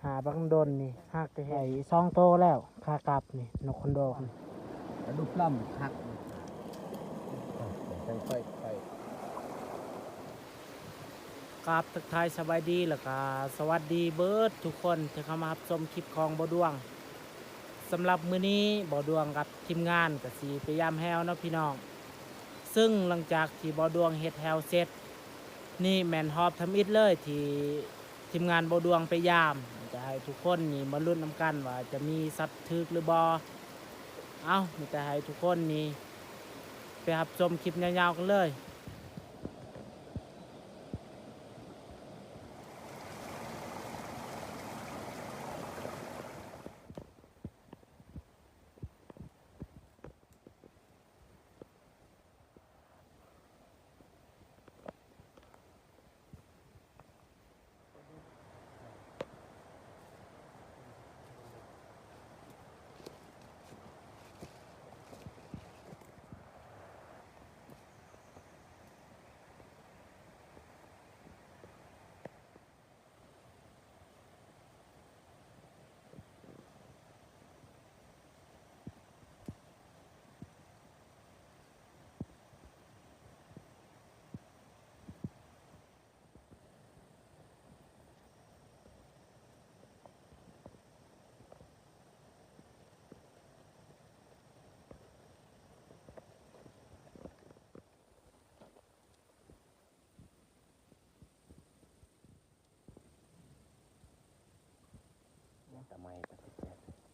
ຫາບັກດົນນີ້ ຫາກຈະເຫັນໄດ້ສອງໂຕແລ້ວ ຂາກັບນີ້ ນົກຄອນໂດກນີ້ ກະດູກລຳຄັກ ກາບທັກທາຍສະບາຍດີ ແລ້ວກະສະຫວັດດີເບິດທຸກຄົນທີ່ເຂົ້າມາຮັບຊົມຄລິບຂອງບໍ່ດວງ. ສຳລັບມື້ນີ້ບໍ່ດວງກັບທີມງານກະຊິໄປຢາມແຮ້ວເນາະພີ່ນ້ອງ. ເຊິ່ງຫຼັງຈາກທີ່ບໍ່ດວງເຮັດແຮ້ວເສັດ ນີ້ແມ່ນຮອບທຳອິດເລີຍທີ່ທີມງານບໍ່ດວງໄປຢາມ. ຈະໃຫ້ທຸກຄົນນີ້ມາລຸ້ນນຳກັນວ່າຈະມີສັດຖືກຫຼືບໍ່. ເອົ້າ ມີແຕ່ໃຫ້ທຸກຄົນນີ້ໄປຮັບຊົມຄລິບຍາວໆກັນເລີຍ.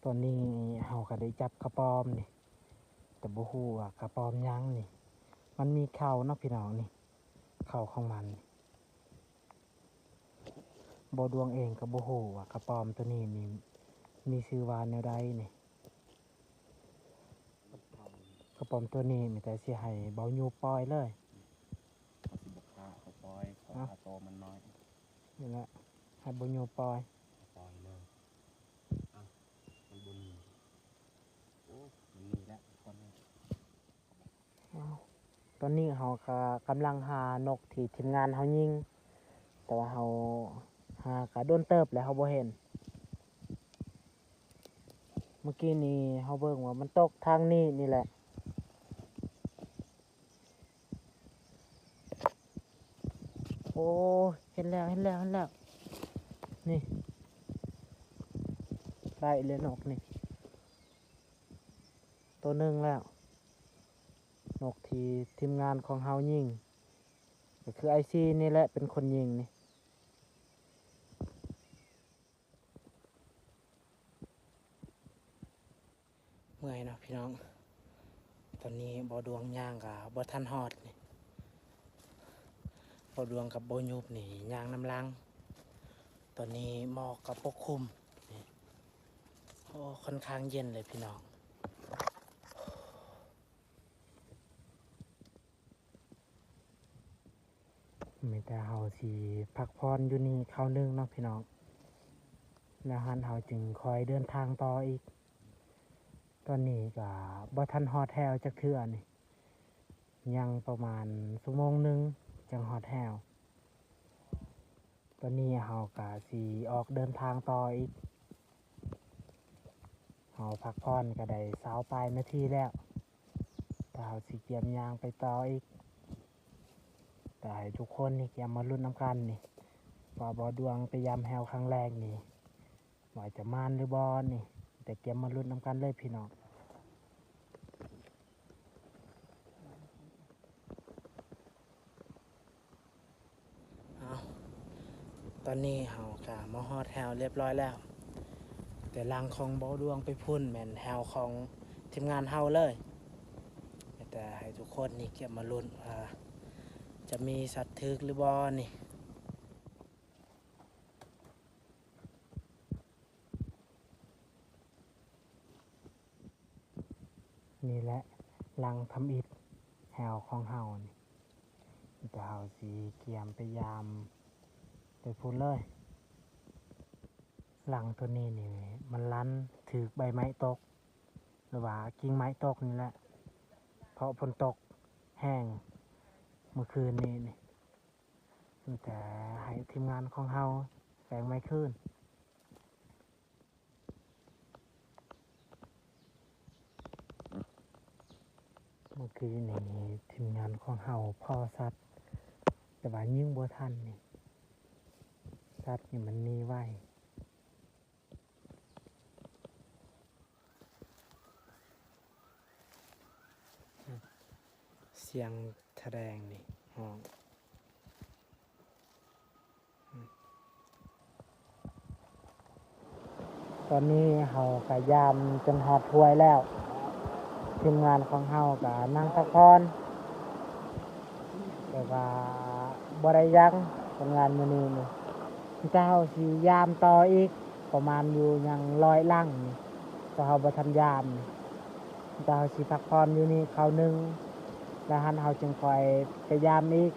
ຕອນນີ້ເຮົາກະໄດ້ຈັບກະປອມນີ້ ແຕ່ບໍ່ຮູ້ວ່າກະປອມຫຍັງນີ້. ມັນມີເຂົ້າເນາະພີ່ນ້ອງນີ້ ເຂົ້າຂອງມັນ. ບໍ່ດວງເອງກະບໍ່ຮູ້ວ່າກະປອມໂຕນີ້ນີ້ມີຊື່ວ່າແນວໃດນີ້. ກະປອມໂຕນີ້ມີແຕ່ຊິໃຫ້ເບົາຍູບປ່ອຍເລີຍ. ເຮົາຊິບໍ່ຂ້າເຂົາປ່ອຍ ເພາະວ່າໂຕມັນນ້ອຍ. ນີ້ແຫຼະ ໃຫ້ເບົາຍູບປ່ອຍ ປ່ອຍເລີຍ. ເອົ້າ ມັນບໍ່ມີ. ໂອ້ ມັນມີແລ້ວທຸກຄົນເອີຍ. ຕອນນີ້ເຮົາກະກຳລັງຫານົກທີ່ທີມງານເຮົາຍິງ ແຕ່ວ່າເຮົາຫາກະດົນເຕີບແລ້ວເຮົາບໍ່ເຫັນ. ເມື່ອກີ້ນີ້ເຮົາເບິ່ງວ່າມັນຕົກທາງນີ້ນີ້ແຫຼະ. ໂອ້ ເຫັນແລ້ວ ເຫັນແລ້ວ ເຫັນແລ້ວ ນີ້ ໄດ້ແລ້ວນົກນີ້ ໂຕໜຶ່ງແລ້ວ. ນົກທີ່ທີມງານຂອງເຮົາຍິງ ກະຄືອ້າຍຊີນີ້ແຫຼະເປັນຄົນຍິງນີ້. ເມື່ອຍເນາະພີ່ນ້ອງ. ຕອນນີ້ບໍ່ດວງຍ່າງກະບໍ່ທັນຮອດນີ້ ບໍ່ດວງກັບບໍ່ຍູບນີ້ຍ່າງນຳຫຼັງ. ຕອນນີ້ໝອກກະປົກຄຸມນີ້ ໂອ້ ຄ່ອນຂ້າງເຢັນເລີຍພີ່ນ້ອງ. ມີແຕ່ເຮົາຊິພັກຜ່ອນຢູ່ນີ້ຄາວໜຶ່ງເນາະພີ່ນ້ອງ ແລ້ວຫັ້ນເຮົາຈຶ່ງຄ່ອຍເດີນທາງຕໍ່ອີກ. ຕອນນີ້ກະບໍ່ທັນຮອດແຮ້ວຈັກເທື່ອນີ້ ຍັງປະມານຊົ່ວໂມງໜຶ່ງຈັ່ງຮອດແຮ້ວ. ຕອນນີ້ເຮົາກະຊິອອກເດີນທາງຕໍ່ອີກ. ເຮົາພັກຜ່ອນກະໄດ້ຊາວປາຍນາທີແລ້ວ ແຕ່ເຮົາຊິກຽມຍ່າງໄປຕໍ່ອີກ. ກະໃຫ້ທຸກຄົນນີ້ກຽມມາລຸ້ນນຳກັນນີ້ ວ່າບໍ່ດວງໄປຢາມແຮ້ວຄັ້ງແລກນີ້ ວ່າຈະໝານຫຼືບໍ່ນີ້ ແຕ່ກຽມມາລຸ້ນນຳກັນເລີຍພີ່ນ້ອງ. ເອົາ ຕອນນີ້ເຮົາກະມາຮອດແຮ້ວລຽບຮ້ອຍແລ້ວ ແຕ່ຫຼັງຂອງບໍ່ດວງໄປພຸ້ນແມ່ນແຮ້ວຂອງທີມງານເຮົາເລີຍ. ແຕ່ໃຫ້ທຸກຄົນນີ້ກຽມມາລຸ້ນວ່າຈະມີສັດຖືກຫຼືບໍ່ນີ້. ນີ້ແຫຼະຫຼັງທຳອິດແຮ້ວຂອງເຮົານີ້ ແຕ່ເຮົາຊິກຽມໄປຢາມໄປພຸ້ນເລີຍ. ຫຼັງໂຕນີ້ນີ້ມັນລັນຖືກໃບໄມ້ຕົກ ຫຼືວ່າກິ່ງໄມ້ຕົກນີ້ແຫຼະ ເພາະຝົນຕົກແຮງມື້ຄືນນີ້ນີ້. ມີແຕ່ໃຫ້ທີມງານຂອງເຮົາແປງໃໝ່ຄືນ. ມື້ກີ້ນີ້ທີມງານຂອງເຮົາພໍ້ສັດ ແຕ່ວ່າຍິງບໍ່ທັນນີ້ ສັດນີ້ມັນໜີໄວ. ສຽງທະແດງນີ້ຮ້ອງ. ຕອນນີ້ເຮົາກະຢາມຈົນຮອດຫ້ວຍແລ້ວ, ທີມງານຂອງເຮົາກະນັ່ງພັກຜ່ອນ ແຕ່ວ່າບໍ່ໄດ້ຫຍັງ. ຜົນງານມື້ນີ້ນີ້ ມີແຕ່ເຮົາຊິຢາມຕໍ່ອີກ ປະມານຢູ່ຍັງຮ້ອຍຫຼັງນີ້ ແຕ່ເຮົາບໍ່ທັນຢາມນີ້ ແຕ່ເຮົາຊິພັກຜ່ອນຢູ່ນີ້ຄາວໜຶ່ງ ແລ້ວຫັ້ນເຮົາຈຶ່ງຄ່ອຍໄປຢາມອີກ.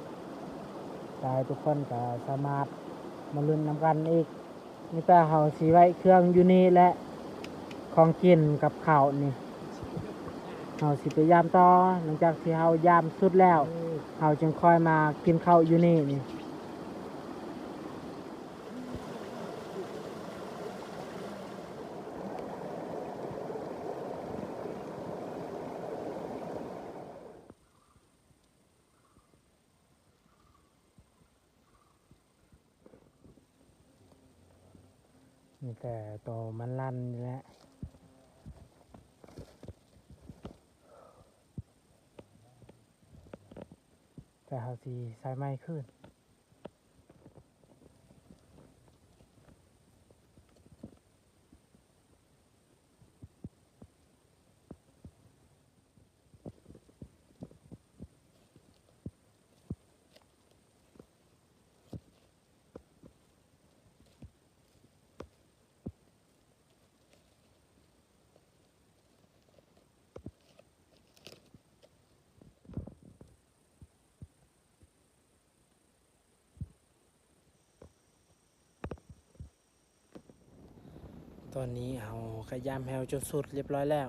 ແຕ່ທຸກຄົນກໍສາມາດມາລຸ້ນນຳກັນອີກ. ມີແຕ່ເຮົາຊິໄວ້ເຄື່ອງຢູ່ນີ້ແຫຼະ ຂອງກິນກັບເຂົ້ານີ້ ເຮົາຊິໄປຢາມຕໍ່. ຫຼັງຈາກທີ່ເຮົາຢາມສຸດແລ້ວ ເຮົາຈຶ່ງຄ່ອຍມາກິນເຂົ້າຢູ່ນີ້ນີ້. ມີແຕ່ໂຕມັນລັນນີ້ແຫຼະ ແຕ່ເຮົາຊິໃສ່ໃໝ່ຄືນ. ຕອນນີ້ເຮົາກະຢາມແຮ້ວຈົນສຸດລຽບຮ້ອຍແລ້ວ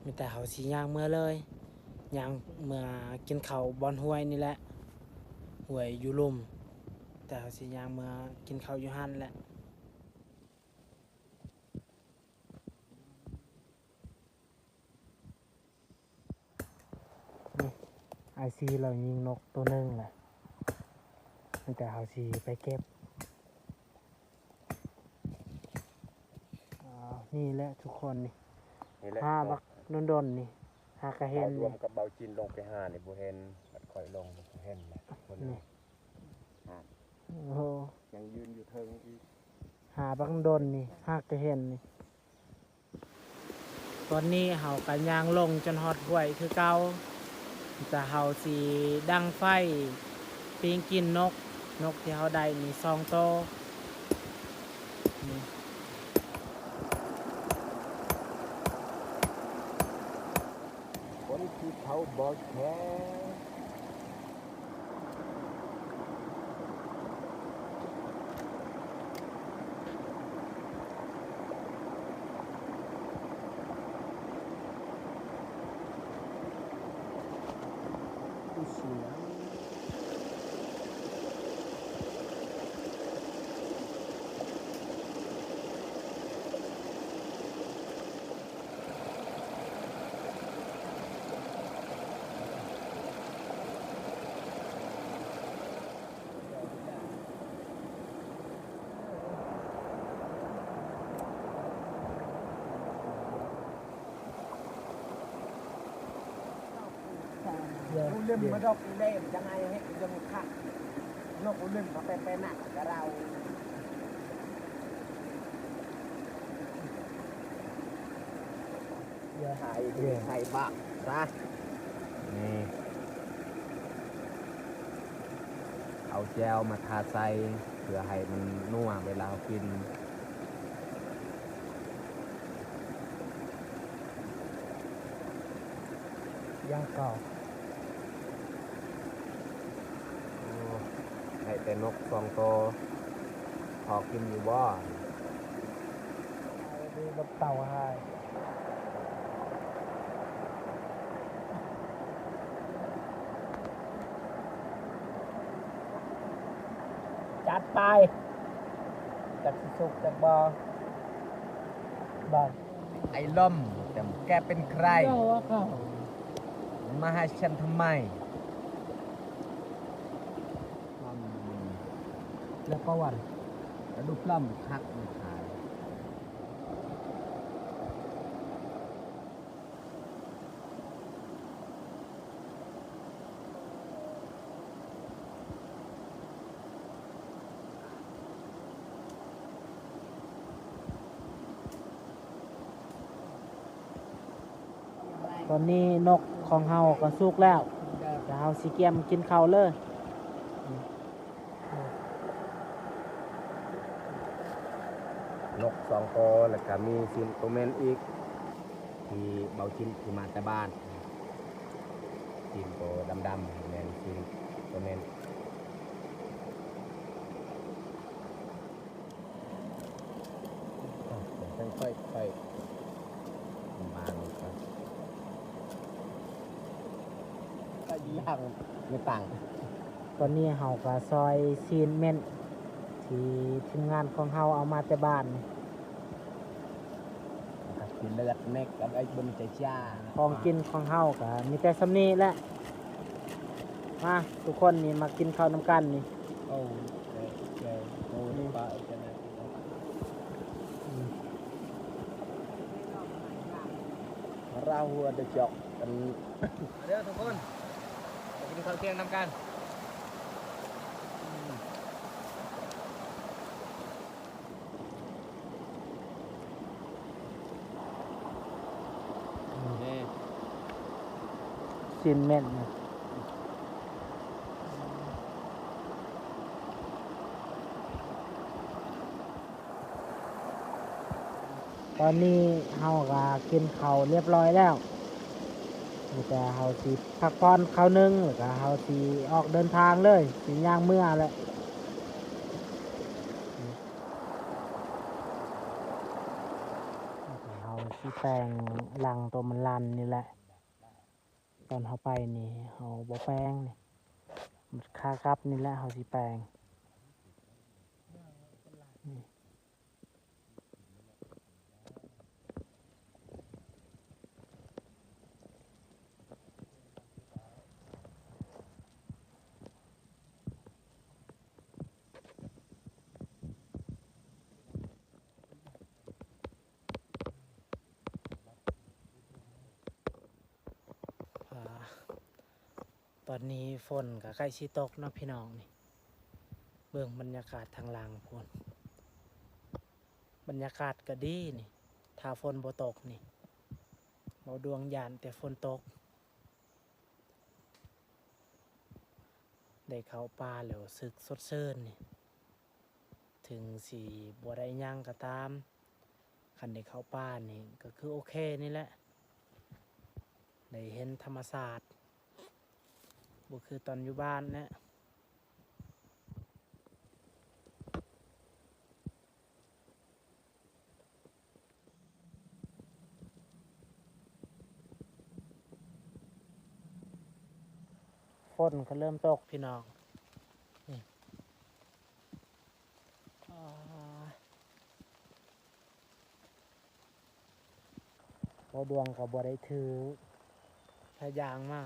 ມີແຕ່ເຮົາຊິຍ່າງເມືອເລີຍ ຍ່າງເມືອກິນເຂົ້າບ່ອນຫ້ວຍນີ້ແຫຼະ ຫ້ວຍຢູ່ລຸ່ມ ແຕ່ເຮົາຊິຍ່າງເມືອກິນເຂົ້າຢູ່ຫັ້ນແຫຼະ. ນີ້ ອ້າຍຊີລາວຍິງນົກໂຕໜຶ່ງແຫຼະ ມີແຕ່ເຮົາຊິໄປເກັບ. ອ່າ ນີ້ແຫຼະທຸກຄົນນີ້ ນີ້ແຫຼະ ຫາບັກດົນໆນີ້ ຫາກະເຫັນ ເຮົາລວມກັບເບົາຈິນລົງໄປຫານີ້ບໍ່ເຫັນ ບັດຂ້ອຍລົງເຫັນແຫຼະ ຄົນນີ້ ໂອ້ໂຫ ຍັງຢືນຢູ່ເທິງອີກ ຫາບັກດົນນີ້ ຫາກະເຫັນນີ້. ຕອນນີ້ເຮົາກະຍ່າງລົງຈົນຮອດຫ້ວຍຄືເກົ່າ ແຕ່ເຮົາຊິດັງໄຟປີ້ງກິນນົກ ນົກທີ່ເຮົາໄດ້ມີສອງໂຕ. ຄົນທີ່ເຂົາບໍ່ແຄ. ນກລືມມາດອກອີເລມ ຈັ່ງໃຫ້ເຮັດຈັ່ງຄັກ ນກລືມເຂົາໄປ ໄປນັກກະເຮົາ ຢ່າໃຫ້ ຢ່າໃຫ້ບາກຊະ ນີ້ ເອົາແຈ່ວມາທາໃສ່ ເພື່ອໃຫ້ມັນນົວເວລາເຮົາກິນ. ຢ່າງເກົ່າ ໂອ້ ໄດ້ແຕ່ນົກສອງໂຕ ພໍກິນຢູ່ບໍ່? ໄດ້ນກເຕົ່າຫາຍ. ຈັດໄປ ຈັກຊິສຸກຈັກບໍ່ ບາດ ໄອ້ລົມ ແຕ່ແກເປັນໃຄ? ເຈົ້າວ່າເຂົາ ມາຫາສັນທຳໄມ? ແລ້ວປະຫວັດ ແລ້ວດູປລ້ຳຄັກນະຂາຍ. ຕອນນີ້ນົກຂອງເຮົາກໍສຸກແລ້ວ ແລ້ວເຮົາຊິກຽມກິນເຂົ້າເລີຍ. ນົກສອງໂຕ ແລ້ວກໍມີຊິ້ນໂຕເມັນອີກ ທີ່ເບົາຊິ້ນທີ່ມາແຕ່ບ້ານ. ຊິ້ນໂຕດຳໆ ແມ່ນຊິ້ນໂຕເມັນ. ຄ່ອຍໆ ບາງກ່ອນ ກໍຢູ່ທາງໃນຕັ່ງ. ຕອນນີ້ເຮົາກໍຊອຍຊີ້ນເມັນ ທີ່ທີມງານຂອງເຮົາເອົາມາແຕ່ບ້ານ. ກັບກິນເລືອດເມັກກັບໄອ້ບຸນຈາຈາ. ຂອງກິນຂອງເຮົາກໍມີແຕ່ສ່ຳນີ້ແຫຼະ. ມາ ທຸກຄົນນີ້ ມາກິນເຂົ້ານຳກັນນີ້. ໂອ້ ໂອເຄ ໂອ້ ນີ້ ປາ ເຈົ້ານາຍ. ອືມ ເຮົາເອົາຫົວໄດ້ຈອກກັນ. ມາເດີທຸກຄົນ ມາກິນເຂົ້າທ່ຽງນຳກັນ. ນີ້ ຊີ້ນເມັນນະ. ຕອນນີ້ເຮົາກໍກິນເຂົ້າລຽບຮ້ອຍແລ້ວ ມີແຕ່ເຮົາຊິພັກຜ່ອນຄາວໜຶ່ງ ແລ້ວກໍເຮົາຊິອອກເດີນທາງເລີຍ ຊິຍ່າງເມືອແຫຼະ. ເຮົາຊິແປງຫຼັງໂຕມັນລັນນີ້ແຫຼະ. ຕອນເຮົາໄປນີ້ເຮົາບໍ່ແປງນີ້ ຂາກັບນີ້ແຫຼະເຮົາຊິແປງ. ອາ ຕອນນີ້ຝົນກໍໃກ້ຊິຕົກເນາະພີ່ນ້ອງ. ນີ້ ເບິ່ງບັນຍາກາດທາງຫຼັງພຸ້ນ ບັນຍາກາດກໍດີນີ້ ຖ້າຝົນບໍ່ຕົກນີ້ ເບົາດວງຢ້ານແຕ່ຝົນຕົກ. ໄດ້ເຂົ້າປ່າແລ້ວຮູ້ສຶກສົດຊື່ນນີ້ ເຖິງຊິບໍ່ໄດ້ຫຍັງກໍຕາມ ຄັນໄດ້ເຂົ້າປ່ານີ້ກໍຄືໂອເຄນີ້ແຫຼະ ໄດ້ເຫັນທຳມະຊາດ ບໍ່ຄືຕອນຢູ່ບ້ານແຫຼະ. ຝົນກໍເລີ່ມຕົກພີ່ນ້ອງ ນີ້ ອາ ເບົາດວງກໍບໍ່ໄດ້ຖືພະຢາງມາ.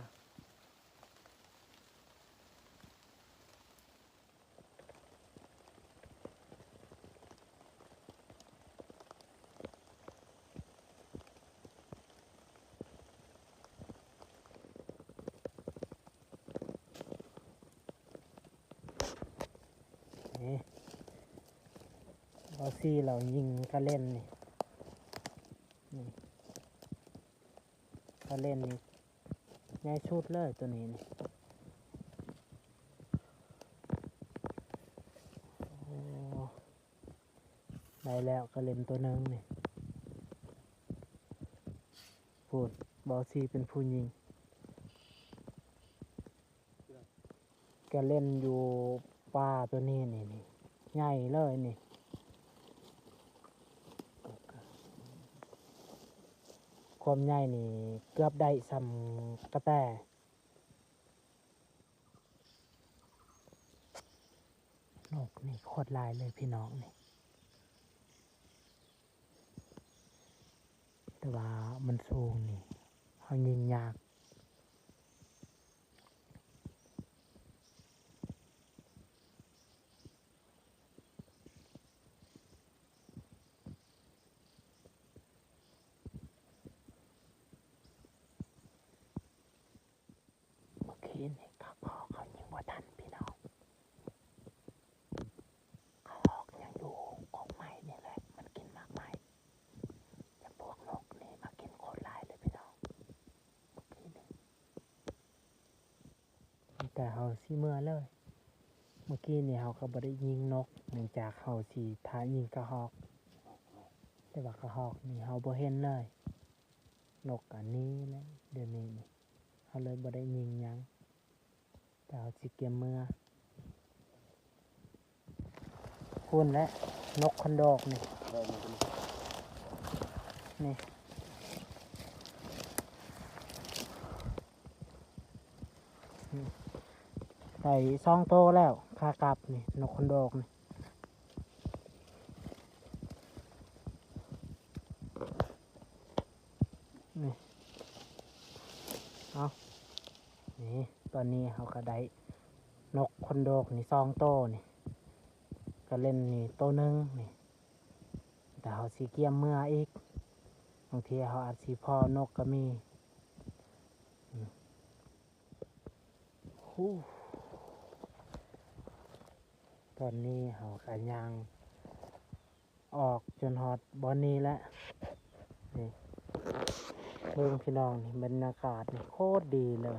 ນີ້ ເບົາຊີລາວຍິງກະເລັນນີ້ ນີ້ ກະເລັນນີ້ ໃຫຍ່ສຸດເລີຍໂຕນີ້ນີ້. ໂອ້ ໄດ້ແລ້ວກະເລັນໂຕໜຶ່ງນີ້ ພຸ້ນ ເບົາຊີເປັນຜູ້ຍິງ. ກະເລັນຢູ່ປ່າໂຕນີ້ນີ້ ນີ້ ໃຫຍ່ເລີຍນີ້ ຄວາມໃຫຍ່ນີ້ເກືອບໄດ້ສ່ຳກະແຕ. ນົກນີ້ໂຄດຫຼາຍເລີຍພີ່ນ້ອງນີ້ ແຕ່ວ່າມັນສູງນີ້ ເຮົາຍິງຍາກ. ນີ້ກະພໍເຂົາຍິງບໍ່ທັນພີ່ນ້ອງ. ກະຮອກຍັງຢູ່ກົກໄມ້ນີ້ແຫຼະ ມັນກິນໝາກໄມ້. ແຕ່ພວກນົກນີ້ມາກິນໂຄດຫຼາຍເລີຍພີ່ນ້ອງ ມື້ກີ້ນີ້. ແຕ່ເຮົາຊິເມືອແລ້ວ. ມື້ກີ້ນີ້ເຮົາກະບໍ່ໄດ້ຍິງນົກ ເນື່ອງຈາກເຮົາຊິຖ້າຍິງກະຮອກ. ແຕ່ວ່າກະຮອກນີ້ເຮົາບໍ່ເຫັນເລີຍ. ນົກກະໜີແລ້ວ ດຽວນີ້ນີ້ ເຮົາເລີຍບໍ່ໄດ້ຍິງຫຍັງ. ແຕ່ເຮົາຊິກຽມເມືອ. ພຸ້ນແຫຼະ ນົກຄົນດອກນີ້ ນີ້ ນີ້ ໄດ້ສອງໂຕແລ້ວ ຂາກັບນີ້ ນົກຄົນດອກນີ້. ນີ້ ເອົາ ນີ້ ຕອນນີ້ເຮົາກະໄດ້ນົກຄົນດອກນີ້ສອງໂຕນີ້ ກະເລັນນີ້ໂຕໜຶ່ງນີ້. ແຕ່ເຮົາຊິກຽມເມືອອີກ ບາງເທື່ອເຮົາອາດຊິພໍ້ນົກກະມີ. ອືມ ຫູ ຕອນນີ້ເຮົາກະຍ່າງອອກຈົນຮອດບ່ອນນີ້ແຫຼະ. ນີ້ ເບິ່ງພີ່ນ້ອງນີ້ ບັນຍາກາດນີ້ໂຄດດີເລີຍ.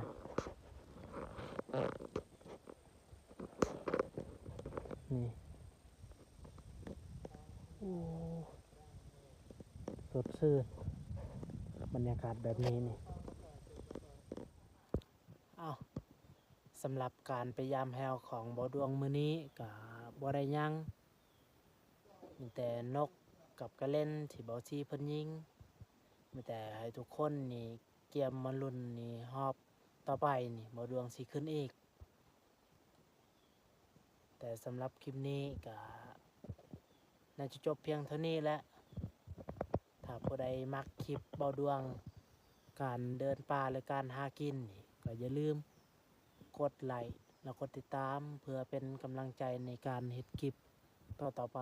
ນີ້ ໂອ້ ສົດຊື່ນ ບັນຍາກາດແບບນີ້ນີ້. ເອົ້າ ສຳລັບການໄປຢາມແຮ້ວຂອງບ່າວດວງມື້ນີ້ກະບໍ່ໄດ້ຫຍັງ ມີແຕ່ນົກກັບກະເລັນທີ່ບ່າວຊີເພິ່ນຍິງ. ມີແຕ່ໃຫ້ທຸກຄົນນີ້ກຽມມາລຸ້ນນີ້ຮອບຕໍ່ໄປນີ້ ບ່າວດວງຊິຂຶ້ນອີກ. ແຕ່ສຳລັບຄລິບນີ້ກະໜ້າຈະຈົບພຽງເທົ່ານີ້ແຫຼະ. ຖ້າຜູ້ໃດມັກຄລິບບ່າວດວງ ການເດີນປ່າ ແລະ ການຫາກິນນີ້ ກະຢ່າລືມກົດໄລ້ ແລະ ກົດຕິດຕາມ ເພື່ອເປັນກຳລັງໃຈໃນການເຮັດຄລິບຕໍ່ໆໄປ.